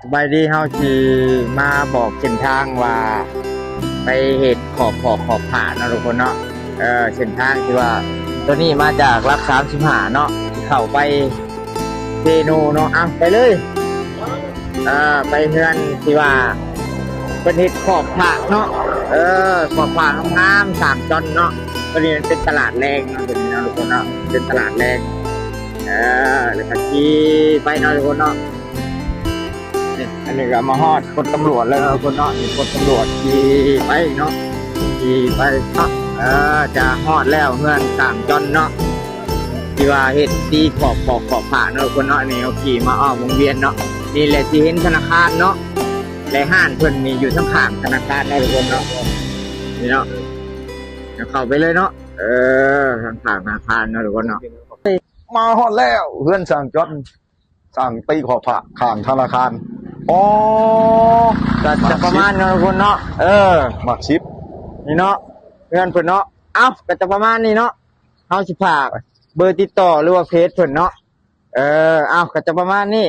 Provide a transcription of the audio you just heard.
ສະບາຍດີ ເຮົາຊິມາບອກເສັ້ນທາງວ່າ ໄປເຮັດຂອບຟອກຂອບຝາເນາະທຸກຄົນເນາະ. ເອີ ເສັ້ນທາງທີ່ວ່າ ໂຕນີ້ມາຈາກຫຼັກສາມສິບຫ້າເນາະ ເຂົ້າໄປເຊໂນເນາະ. ເອົາ ໄປເລີຍ ເອີ ໄປເຮືອນທີ່ວ່າເພິ່ນເຮັດຂອບຝາເນາະ. ເອີ ຂອບຝາງາມໆ ສາມຈອນເນາະ. ໂຕນີ້ມັນເປັນຕະຫຼາດແລງເນາະ ໂຕນີ້ເນາະທຸກຄົນເນາະ ເປັນຕະຫຼາດແລງ. ເອີ ແລ້ວກໍຂີ່ໄປເນາະທຸກຄົນເນາະ. ນີ້ ອັນນີ້ກໍມາຮອດພົນຕຳຫຼວດແລ້ວເນາະທຸກຄົນເນາະ. ນີ້ພົນຕຳຫຼວດຂີ່ໄປເນາະ ຂີ່ໄປເນາະ. ເອີ ຈະຮອດແລ້ວເຮືອນສາມຈອນເນາະ ທີ່ວ່າເຮັດຕີຂອບ ຂອບ ຂອບຝາເນາະທຸກຄົນເນາະ. ນີ້ເຮົາຂີ່ມາອອກວົງວຽນເນາະ. ນີ້ແຫຼະທີ່ເຫັນທະນາຄານເນາະ ແລະຮ້ານເພິ່ນນີ້ຢູ່ທາງຂ້າງທະນາຄານເນາະທຸກຄົນເນາະ. ນີ້ເນາະ ເຂົ້າໄປເລີຍເນາະ. ເອີ ທາງຂ້າງທະນາຄານເນາະທຸກຄົນເນາະ. ມາຮອດແລ້ວເຮືອນຊ່າງຈອນ ຊ່າງຕີຂອບຝາຂ້າງທະນາຄານ. ອໍ ກໍຈະປະມານນີ້ເນາະທຸກຄົນເນາະ. ເອີ ຫຼັກສິບ ນີ້ເນາະ ເຮືອນເພິ່ນເນາະ. ເອົ້າ ກໍຈະປະມານນີ້ເນາະ. ເຮົາຊິຝາກເບີຕິດຕໍ່ ຫຼືວ່າເຟສເພິ່ນເນາະ. ເອີ ເອົ້າ ກໍຈະປະມານນີ້